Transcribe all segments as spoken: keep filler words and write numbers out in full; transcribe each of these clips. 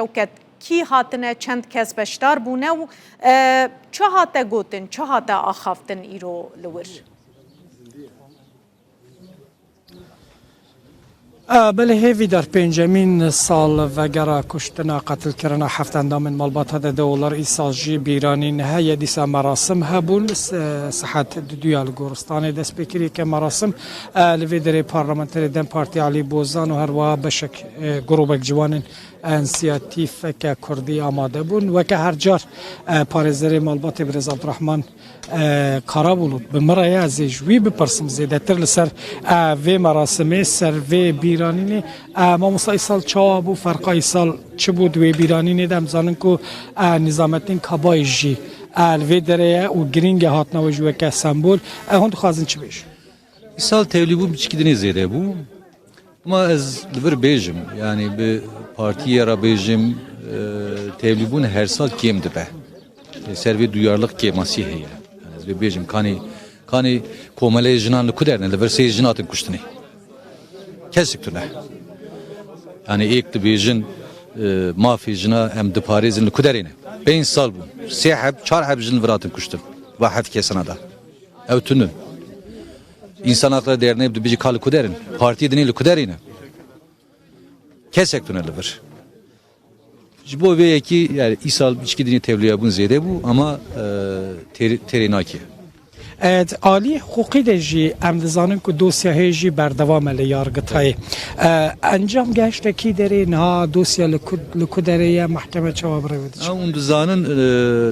Şewket, kî hatine, çend kes beşdar bûne û, e, çi hate gotin, çi hate axaftin îro li wir? E, belê hêvîdar pêncemîn sal vegera kuştina, qetilkirina heft endamên malbata de deh olar îsal jî bîranîn heye. Dîsa merasim hebûn, se-, saet duduya li goristanê dest pê kiriye ke merasim, e, li vê derê parlamenterê DEM Partî Alî Bozan û her wiha beşek, e, grûbek ciwanên însiyatîfeke kurdî amade bûn. Weke her car, e, parêzerê malbatê birêz Abdurrahman, e, Karabulut bi min re ye, ez ê ji wî bipirsim zêdetir li ser, e, vê merasimê, ser vê bîranînê. E, mamosta, îsal çawa bû? Ferqa îsal çi bû di wê bîranînê de? Em zanin ku, e, Nîzamettin Kabayî jî, e, li vê derê ye û girîng e hatina wê jî weke sembol. E, hûn dixwazin çi bêjin? Îsal tevlîbûn piçikî dinê zêde bû. Ama ez li vir bêjim, yanî bi partiyê re bêjim, e, tevlîbûn her sal kêm dibe. E, ser vê duyarlılık kêmasî heye. Yanî ez vê bêjim, kanî, kanî komeleyê jinan li ku derine, li vir sê jin hatin kuştinê. Kesek tune. Yanî êk dibêjin, e, mafê jina em diparêzin, li ku derê ne? Pênc sal bû. Sê heb, çar heb jin li vir hatin kuştin. Va heft kesana da. Ew tune. Însan Hakları Derneği dibêje ka li ku derin? Partiyê dinê li ku derê ne? Kesek tune li vir. Ji bo vê yekî, yani, îsal piçkî dinê tevliyabûn zêde bû, ama, e, têr-, têrê nake. Evet, alî hiqûqî de jî em dizanin ku dosya hê jî berdewam e li yargitayê. E, encam gehişte kî derê, niha dosya li ku, li ku derê ye, mehkeme çawa bi rê ve diçe? Ha, hûn dizanin, e,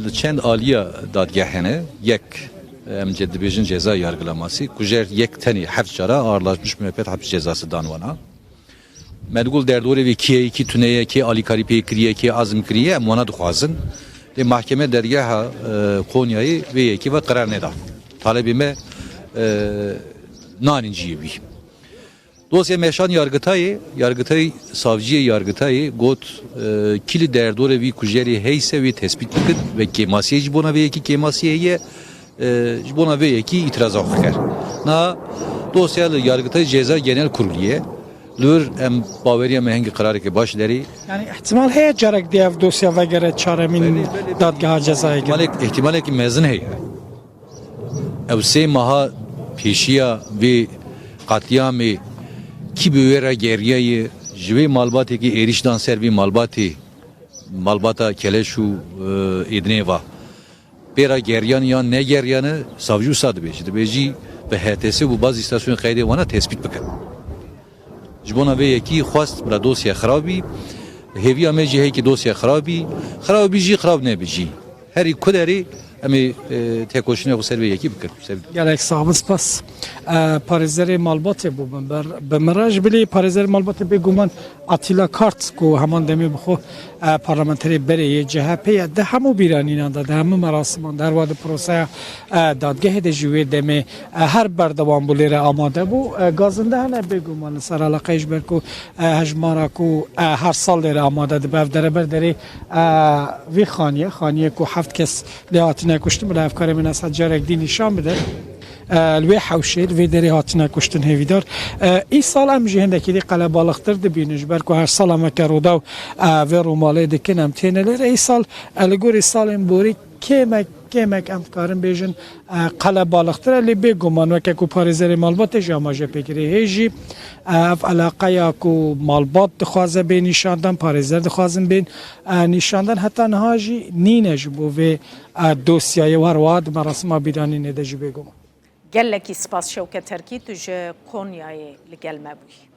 li çend aliya dadgeh hene. Yek, em ce dibêjin ceza yargılaması. Kujer yek tenê heft cara ağırlaşmış müebbet hapis cezası dan wana. Me digul derdorê vê kî ye, kî tune ye, kî alîkarî pê kiriye, kî azm kiriye, em wana dixwazin. Lê mahkeme dergeha, e, Konyayê vê yekê ve qerar neda. Talebê me, e, nanîn cihê wî. Dosya meşan yargitayê, yargitayê, savciyê yargitayê got, e, kî li derdorê vî kujerê heyse wê tespît bikin ve kêmasiyê ji bona vê yekî kêmasiyê heye, e, ji bona vê yekî îtiraza xwe kir. Niha dosya li yargitayê ceza genel kurulî ye. Li wir em baweriya me hingî qerareke baş derê. Yani ihtimal heye carek diye ev dosya vegere çaremîn dadgeha cezayê gel. Belê, belê, ihtimalek, ihtimalekî mezin heye. Ew sê meha pêşiya vê qetlîamê kî bi wê re geriyaye, ji vê malbatekî êrîş dan ser vê malbatê, malbata Keleş û, e, Êdinê va. Pê re geriyan yan negeriyane, savcî wisa dibêje. Dibêjî bi H T S û bi baz îstasyonê qeydê wana tespît bikin. Ji bona vê yekî xwest bila dosya xirab bî. Hêviya me jî heye ki dosya xirab bî. Xirab bî jî, xirab nebî jî. Herî ku derê em ê, e, têkoşîna xwe ser vê yekî bikin. Ser Gelek sax bin, spas. E, parêzerê malbatê bû bin ber, bi min re. Ji bilî parêzerê malbatê bêguman Atilla Kart ku heman demê bi xwe, e, parlamenterê berê yê C H P ye, di hemû bîranînan de, di hemû merasiman de, her wa di proseya, e, dadgehê de jî wê demê, e, her berdewam bû lêre amade bû. E, gazinde hene bêguman li ser eleqeyê ji ber ku, e, hejmara ku, e, her sal lêre amade dibe, ev dereber derê, e, vî xaniyê, xaniyê ku heft kes lê hatine kuştin, bila hevkarê min ez carek dî nîşan bide. E, li wê hewşê, li vê derê hatine kuştin hêvîdar. E, îsal em jî hindekî dî qelebalixtir dibînin, ji ber ku her sal em weke Rûdaw, e, vê rûmalê dikin, em têne lêre. Îsal, e, li gorî salên borî kêmek, kêmek em dikarin bêjin, e, qelebalixtir e, lê bêguman weke ku parêzerê malbatê jî amaje pê kiriye. Hê jî, e, ev eleqeya ku malbat dixwaze bê nîşandan, parêzer dixwazin bên, e, nîşandan, heta niha jî nîne ji bo vê, e, dosyayê û her wiha di merasima bîranînê de jî bêguman. Gelekî spas Şewket Terkî, tu ji Konyayê li gel me bûyî.